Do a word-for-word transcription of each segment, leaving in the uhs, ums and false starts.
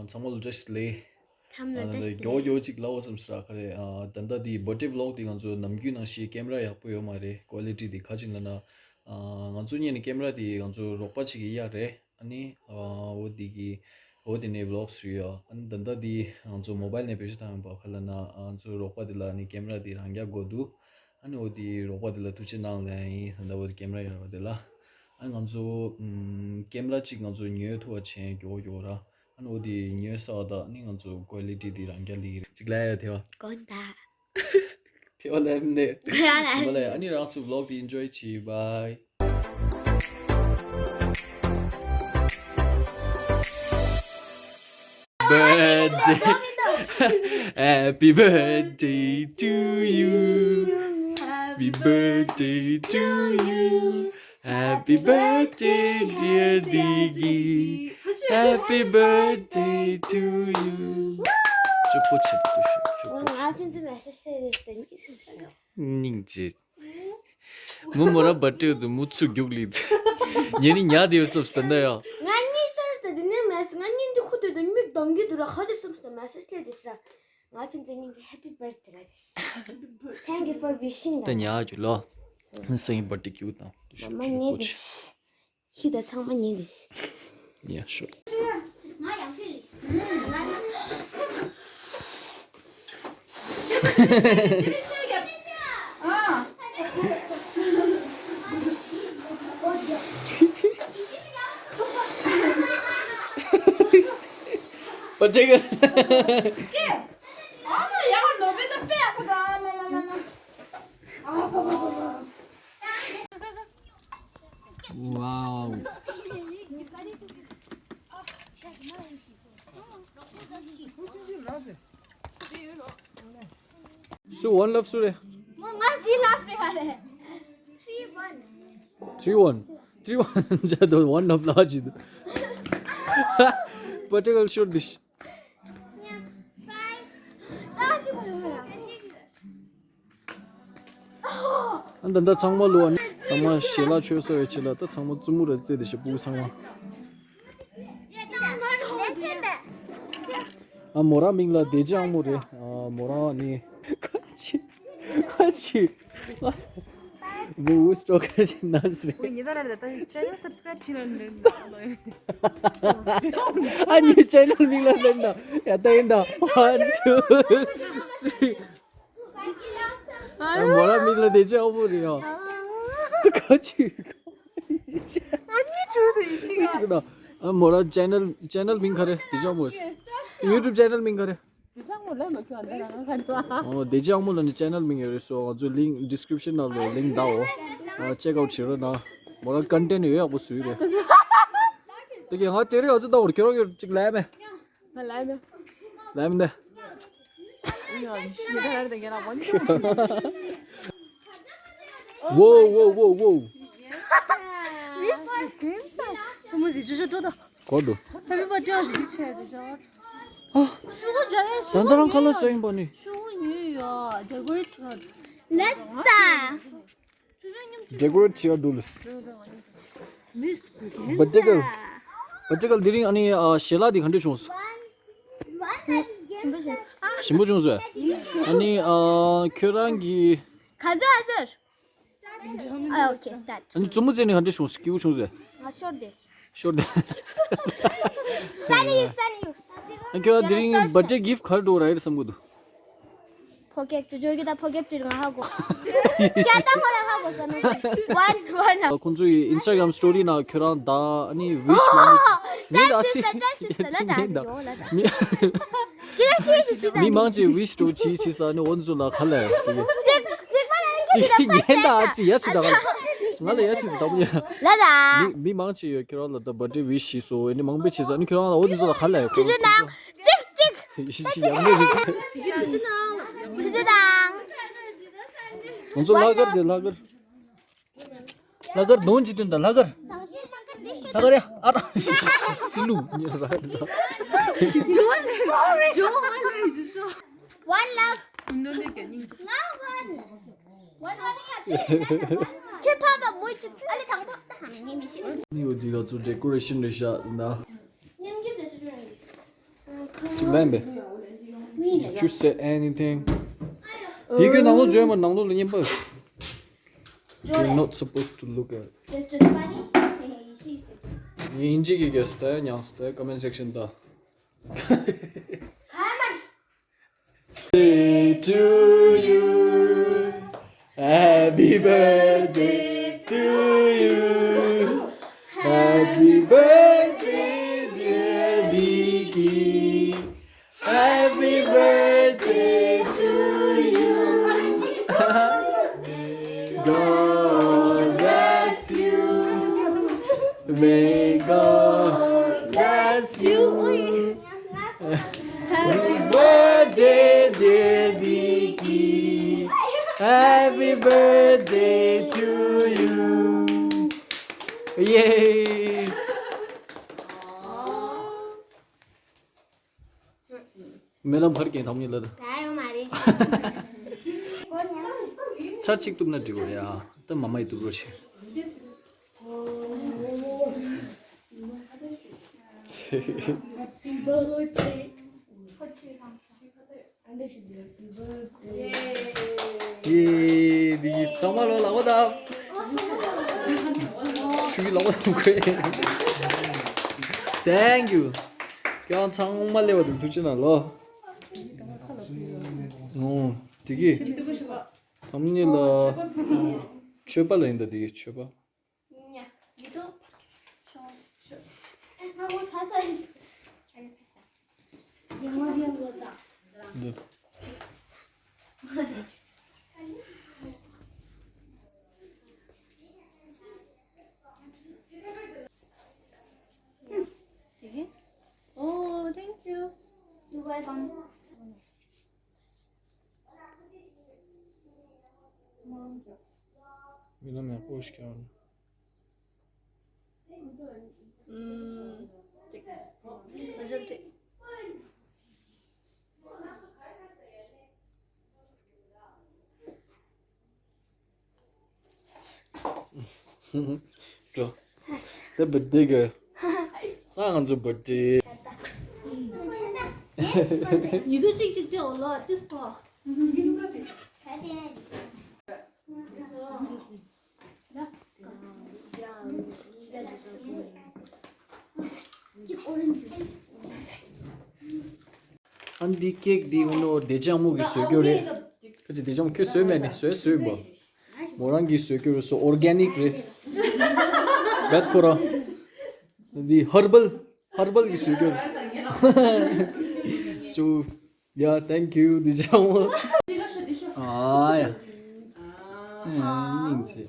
ཚང་མ་ལ་བཀྲ་ཤིས་བདེ་ལེགས། ཚང་མ་ལ་ཨ་བཀྲ་ཤིས་བདེ་མགྱོགས་ལེགས། མགྱོགས་གཅིག་ལབ་བསམ་ཟེར་ཨ་ཁ་རེད། ཨ་ད་ལྟ་དེ་བར་ཌེ་བི་ལོག་དེ་ང་ཚོ་ནམ་རྒྱུན་ནང་བཞིན་ཀེམ་ར་ཡག་པོ་ཡོད་མ་རེད། ཀོ་ལི་ཊི་དེ་ག་ཅིག་ལབ་ན། ཨ་ང་ཚོ་གཉིས་ནི་ཀེམ་ར་དེ་ང་ཚོ་རོགས་པ་གཅིག་གི་གཡར་རེད། ཨ་ནི་ཨ་འོ་དེ་གི་འོ་དེ་ནས་བི་ལོག་བཟོས་ཡོད། ཨ་ནི་ད་ལྟ་དེ་ང་ཚོ་མོ་བྷལ་ནས་བེད་སྤྱོད་བཏང་ཡོད་པ་ག་ལབ་ན། ཨ་ང་ཚོ་རོགས་པ་དེ་ལ་ནི་ཀེམ་ར་དེ་རང་རྒྱག་དགོས་འདུག་ཨ་ནི་འོ་དེ་རོགས་པ་དེ་ལ་ཐུགས་རྗེ་གནང་ལབ་ཡིན། ད་ལྟ་འོ་དེ་ཀེམ་ར་ཡོད་ར་དེ་ལ། ཨ་ང་ཚོ་ཨམ་ཀེམ་ར་གཅིག་ང་ཚོ་ཉོས་ཐུབ་པ་བྱས་མགྱོགས་མགྱོགས་ར། ཨ་ནི་འོ་དེ་ཉོས་ས་བ་དང་ཨ་ནི་ང་ཚོ་ཀོ་ལི་ཊི་དེ་རང་རྒྱག་ལི་རེད། གཅིག་ལ་ཡ་ཐེ་བ། དགོངས་དག་ཐེ་བ་ལ་ཡིན་ནས། ཡ་ལ་ཅི་མ་ལ་ཡ། ཨ་ནི་རང་ཚོ་བི་ལོག་དེ་ཨིན་ཇོའི་བྱེད། བྷའི། Birthday. Happy birthday to you. Happy birthday to you. Happy birthday, dear Digi. Happy birthday to you. ཅོག་པོ་ཆེ་འདུག་ཤོག་ཅོག་པོ་ང་ཕན་ཚུན་མེ་སེ་ཇི་ཟེར་རེད་ཟེར་གྱི་སོང་ཟེར་ཡོད། སྙིང་རྗེ། མོ་མོ་ར་བར་ཌེ་དུ་མུ་ཚུ་རྒྱུག་ལི། ཉེ་ནི་ཉ་དེ་བསམ་སྟེ་ན་ཡ། ང་གཉིས་ཤར་ཏེ་དེ་ནས་མེད། ང་གཉིས་འདི་ཁུ་དོད་དུ་མིག་གདོང་གི་དུ་ར་ཧ་ཅིར་བསམ་སྟེ་མེ་སེ་ཇི་སླེབས་དེ་ཤི་ར། ང་ཕན་ཚུན་སྙིང་རྗེ། Happy birthday ར་དེ་ཤི། Thank you for wishing ད་ར། ཉ་རྒྱུ་ལོ། སེང་བར་ཌེ་ཀྱུ་དང་། མ་མ་ཉེ་དེ་ཤི། ཤི་ད་ཚང་མ་ཉེ་དེ་ཤི། Yeah, sure. But take it. Wow. So one love sure. Three one. Three one. Jado one love la ji. Particle shoot this. ཨ་ད་ད་ཚང་མ་ལོ་ཨ་ནི་ཚང་མ་ཞལ་ལག་མཆོད་ས་ཡོད་ཆེ་ལ། ད་ཚང་མ་བཙུན་མོ་རེད་བརྩེ་དེ་ཞེ་པོ་ཚང་མ། ཨ་མོ་རང་མིང་ལ་བདེ་ལྕམ་མོ་རེད། ཨ་མོ་རང་ནི་ཁ་ཆེ་ཁ་ཆེ། Who is talking nonsense? ངེད་ད་ར་ད་ད་channel subscribe བྱེད་ན་འདི། ཨ་ནི་channel མིང་ལ་ལེན་ན་ཡ་ད་ཡིན་ད། One, two, three. ཨ་མོ་ར་མིག་ལ་བདེ་ལྕམ་པོ་རེད་ཡ། ཏུ་ཁ་ཆུ། ཨ་ནི་ཆུ་དུ་ཡི་ཤི་ག་ཨ་མོ་ར་channel channel མིང་ག་རེ། བདེ་ལྕམ་པོ། YouTube channel མིང་ག་རེ། བདེ་ལྕམ་པོ་ལ་མ་ཁྱོད་ཨ་འདྲ་ལ་ང་ག་འདྲ། ཨོ་བདེ་ལྕམ་པོ་ལ་ནི་channel མིང་ཡོད་རེད་སོ། ང་ཚོ་link description ནང་ལ་link ད་འོ། check out བྱེད་རོགས་གནང་། མོ་ར་content ཡོད་ཡག་པོ་བཟོས་རེད། དེ་གི་ང་དེ་རིང་ང་ཚོ་ད་འོར་ཁྱེད་རང་གི་ཅིག་ལབ་མེད། ང་ལབ་མེད། ལབ་མེད། ཡ་ཡི་ཤི་ད་ར་ད་ག་ལ་ཝན་ཝོ་ཝོ་ཝོ་ཝོ། མི་ཕ་གིན་ད་སུ་མོ་ཟི་ཇུ་ཇུ་ཏོ་ད། གོ་འདུག Happy birthday ཞིག་ཆེ་དེ་ཇོ། ཨ། ཤུ་གུ་ཇ་ཡེ་ད་ད་རང་ཁ་ལ་སོ་ཡིན་པ་ནི། ཤུ་གུ་ཉོས་ཡོད། decorate བྱེད་ལ་ས། decorate བྱེད་ཡ་འགྲོ་ལ། Particle Particle དེ་རིང་ཨ་ནི་ཨ་ཞལ་ལག་དེ་ག་འདྲས་བྱུང་སོང་། ཞིམ་པོ་བྱུང་སོང་། ཨ་ནི་ཨ་ཁྱོད་རང་གི་ག་ཚོད་ཨ་ཚོད། ཨ་okay start། ཨ་ནི་བཙུན་མོ་བཙལ་ནས་ག་འདྲས་བྱུང་སོང་། སྐྱིད་པོ་བྱུང་སོང་། ང་ཤོར་དེ། ཤོར་དེ། སན་ཡུ་སན་ཡུ། ཨ་ཁྱོད་དེ་རིང་birthday gift ག་རེ་འགྲོ་ར་ཡིན་བསམ་གི་འདུག་ཕོ་སྐད་ཅོ་ཅོ་གི་ད་ཕོ་སྐད་ཅིག་ང་ཧ་གོ། ཁྱེད་ད་ཧོ་ར་ཧ་གོ་ས་མེད། ཝན་ཝན། ཁོང་ཚོ་ཡི་Instagram story ནང་ཁྱོད་རང་ད་ཨ་ནི་wish མང་པོ་ངས་ད་ཨ་ཙི་ངས་ད་མི་མང་ཅིག་wish འགྲོ་བྱེད་བྱེད་ས་ནི་འོ་ཚོ་ལ་ག་ལ་ཡོད་ཟེར་གི། ངས་ད་ཨ་ཙི་ཡ་ཙི་ད་ག་ལ་ང་ལ་ཡ་ཙི་ད་ད་པོ་ཡ། ལ་ད། མི་མི་མང་ཅིག་ཡོད་ཁྱོད་རང་ལ་ད་birthday wish བྱེད་སོ་ཨ་ནི་མང་པོ་བྱེད་ས་ནི་ཁྱོད་རང་ལ་འོ་ཚོ་ལ་ག་ལ་ཡོད། ཐུགས་རྗེ་གནང་། ཅིག་ཅིག་ཡང་མེད་རེད། ཐུགས་རྗེ་གནང་། ཐུགས་རྗེ་གནང་། ང་ཚོ་ལྷག་དཀར་དེ་ལྷག་དཀར། ལྷག་དཀར་གདོང་ཅིག་སྟོན་དང་ལྷག་དཀར། ལྷག་དཀར་ཡ་ཨ་ད། སི་ལུ་ཉེ་ར། One love. One love. ཁྱེད་ཕ་མ་མོ་ཅིག་ཨ་ལེ་དང་པོ་ད་ཧམ་ཉེ་མི་ཤེས། ནི་འོ་དེ་ག་ཚོ་decoration རེད་ཤག་ན། མཉམ་གྱི་བེད་སྤྱོད་རང་གི། ཅིག་ལན་པས། Did you say anything? དེ་གི་ནང་ལོགས་བརྗོད་མ། ནང་ལོགས་ལ་མཉན་པ། You're not supposed to look at. It's just funny. Hey, you see, it's good. དབྱིན་ཇི་གི་གེ་སྟེ་ཉག་སྟེ་comment section ད། Come on. Birthday to you. Happy birthday to you. Happy birthday, dear Vicky. Happy birthday to you. God bless you. May God bless you. Happy birthday, dear Vicky. Happy birthday to you. Yay. སྨོན་ལམ་ཕར་སྐྱེལ་ཐང་མི་ལ། ད་ཡོད་མ་རེད། ཚར་གཅིག་གཏུབ་ན་འགྲིག་གོ་ཡ། ད་མ་མ་ཡི་གཏུབ་རོགས་བྱེད། ཡེ། འདི་གི་ཚང་མ་ལོ་ལག་པ་བརྡབ། ཆུའི་ལག་པ་བརྡབ་དགོས། Thank you. ཁྱེད་རང་ཚང་མ་སླེབས་པ་དང་ཐུགས་རྗེ་གནང་ལོ། ཨོ། འདི་གི། ཐམ་ཉི་ལ། མཆོད་པ་ལ་ཡིན་ད་འདི་གི་མཆོད་པ། འདི། Oh, thank you. You're welcome. Mira, me acuerdo que ahora. ཨུམ། ཅིག་ཨ་ཞབས་ཅིག་འགྲོ། དེ་བར་ཌེ་གི། ད་ང་ཚོ་བར་ཌེ། ཡིད་དུ་ཅིག་ཅིག་སྤྲད་འོ་ལོ་ཏིས་ཀོ། ཨ་འདི་ཀེག་འདི་ཨུ་ནོ་བདེ་ལྕམ་མོ་གི་བཟོས་རྒྱུ་རེད། ཁ་ཅིག་བདེ་ལྕམ་ཁྱོད་བཟོས་མེད་ནི་བཟོས་བཟོས་པ། མོ་རང་གིས་བཟོས་རྒྱུ་རེད་སོ་ཨོར་གེ་ནིག་རེད། བེད་ཁོ་རང་། འདི་ཧར་བལ་ཧར་བལ་གི་བཟོས་རྒྱུ་རེད། སོ། Yeah, thank you, བདེ་ལྕམ་མོ། ཨ་ཡ། སྙིང་རྗེ།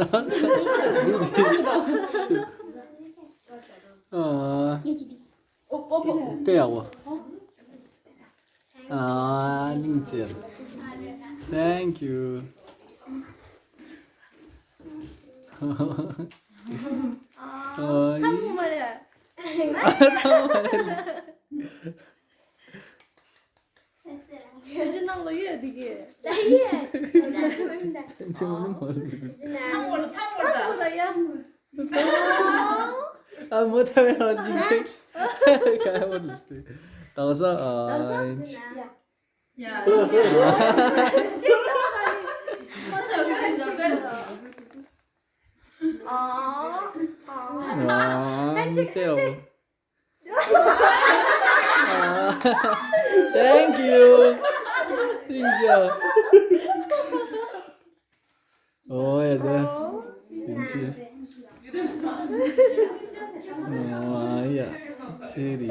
རང་ས། ཨ། དཔེ་ཡག་པོ། ཨ། སྙིང་རྗེ། Thank you. ཨ། ཐང་མ་རེད། ཐང་མ་རེད། ཁྱེད་ཀྱི་ནང་ལ་ཡོད་འདི་གི། ད་ཡོད། ད་ཐུག་ཡིན་ད། ཐང་མོ་ལ་ཐང་མོ་ལ། ཐང་མོ་ལ་ཡ། ཨ་མོ་ཐ་མེ་ཧོ་སི་ཅེ། ཁ་ཧོ་ལུ་སི། ཏང་ས་ཨ། ཡ། ཨ། ཨ། ཨ། Thank you. Thank you. Oh, yeah, yeah. Thank you. Oh, yeah. Sorry.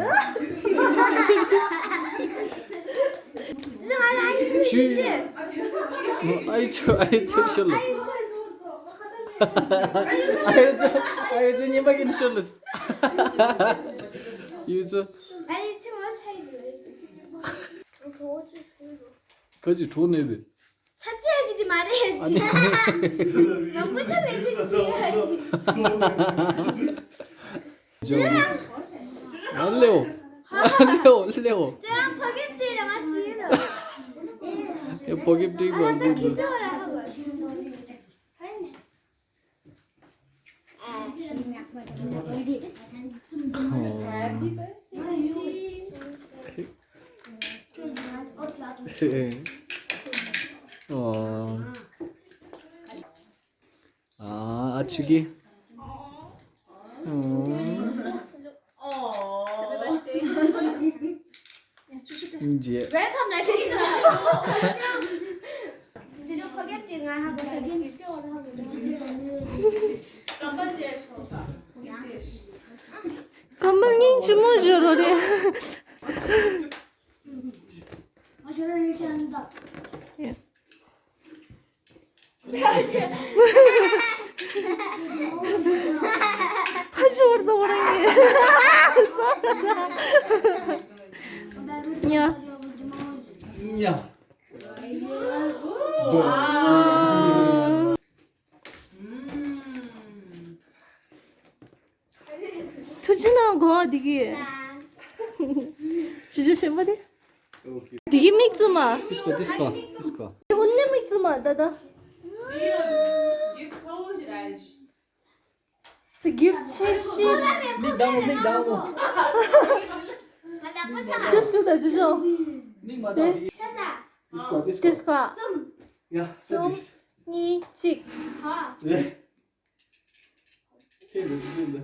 Chu. Oh, I chu, I chu, sure. I chu, I chu, nyimba kin sure. You chu. ཁ་ཅིག་གྲོགས་ནས་རེད། ཆབ་ཆ་ཅིག་དེ་མ་རེད། ཨ་ནི། མང་པོ་ཆ་མེད་ཅིག་ཅིག་ཡོད། ཨ་ལེའོ། ཨ་ལེའོ་ལེའོ། ཅང་ཕ་གི་ཏི་ར་མ་ཤི་ཡོད། ཕ་གི་ཏི་གོ་གི་དུ། ཨ་ཆུ་གི། ཇེ། Welcome ལ་ཁྱེད་ཤི་ན། ཇེ་ཇོ་ཕ་གིར་ཅིག་ང་ཧ་གོ་ས་ཅིག་ཅིག་སེ་འོ་ན་ཧ་གོ། ཀམ་པལ་སྙིང་རྗེ་མོ་བཟོས་རོ་རེད། ཕ་ཆུ་བར་དུ་བར་ཡིན། ཉ། ཉ། ཐུགས་རྗེ་གནང་གོ་འདི་གི། ཇོ་ཇོ་ཞན་པ་དེ། འདི་གི་མིག་བཙུམ་མ། དིས་ཀོ་དིས་ཀོ་དིས་ཀོ། འདི་འུ་ནི་མིག་བཙུམ་མ་ད་ད། དེ་གིབ་ཆེ་ཤི། མིག་གདངས་མོ་མིག་གདངས་མོ། དིས་ཀོ་ད་ཇོ་ཇོ། མིག་མ་གདངས། དིས་ཀོ་དིས་ཀོ། ཡ་ས་གསུམ། དིས། གཉིས་གཅིག་ལེ། ཁྱེད་ལ་ཅི་ལ། ལེ།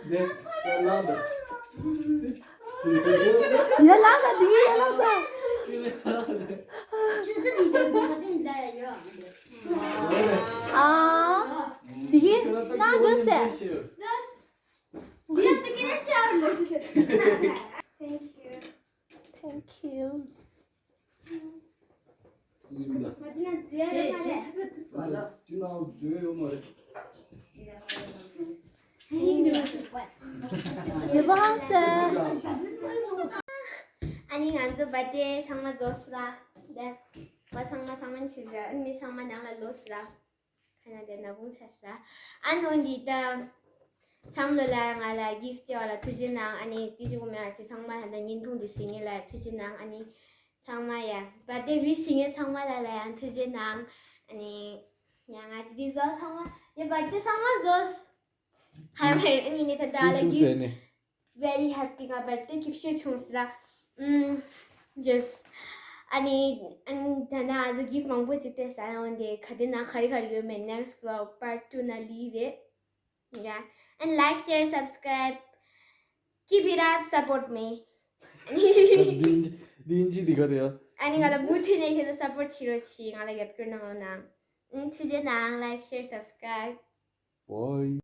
ཡ་ལ་ད། ཡ་ལ་ད་འདི་ཡ་ལ་ད། ཨ། འདི་ན་འདུག་ཟེར། Thank you. Thank you. ཨ་ནི་ང་ཚོ་བར་ཌེ་ཚང་མ་རྫོགས་སོང་ལ། བ་ཚང་མ་ཚང་མ་ཕྱིན་ར། ཨ་ནི་མི་ཚང་མ་ནང་ལ་ལོག་སོང་ལ། ཁ་ན་དེ་ན་བུང་ཆ་ཤ། ཨ་ནོ་འདི་ད། ཚང་མ་ལ་ང་ལ་གིབ་སྟེར་བ་ལ་ཐུགས་རྗེ་གནང་། ཨ་ནི་དེ་ཅིག་གོ་མེད་ང་ཅི་ཚང་མ་ད་ལྟ་བརྙན་ཐུང་འདི་གཟིགས་མཁན་ལ་ཐུགས་རྗེ་གནང་། ཨ་ནི་ཚང་མ་ཡ་བར་ཌེ་ཝིཤ་བྱེད་མཁན་ཚང་མ་ལ་ལ་ཡང་ཐུགས་རྗེ་གནང་། ཨ་ནི་ཡ་ང་ཅི་འདི་ཟོ་ཚང་མ་ཡ་བར་ཌེ་ཚང་མ་ཟོ། ཧའི་ཧའི། ཨ་ནི་ནི་ད་ལྟ་ལ་གིབ། Very happy. ང་བར་ཌེ་གིབ་ཤོ་བྱུང་ཟེར། ཨམ། Yes. ཨ་ནི་ཨ་ནི་ད་ནང་ང་ཚོ་གིབ་མང་པོ་ཅིག་སྤྲད་ས་ཡོང་དེ་ག་དེ་ནང་ག་རེ་ག་རེ་ཡོད་མེད་next vlog part two ནང་ལི་རེད། Yeah. And like, share, subscribe. Keep it up, support me. འདི་འདི་འདི་ག་རེ་ཡ། ཨ་ནི་ང་ལ་མུ་མཐུད་ནས་ཁྱེད་ཚོ་support བྱེད་རོགས་བྱེད། ང་ལ་རྒྱབ་སྐྱོར་གནང་རོགས་གནང་། ཨམ། ཐུགས་རྗེ་གནང་། Like, share, subscribe. Bye.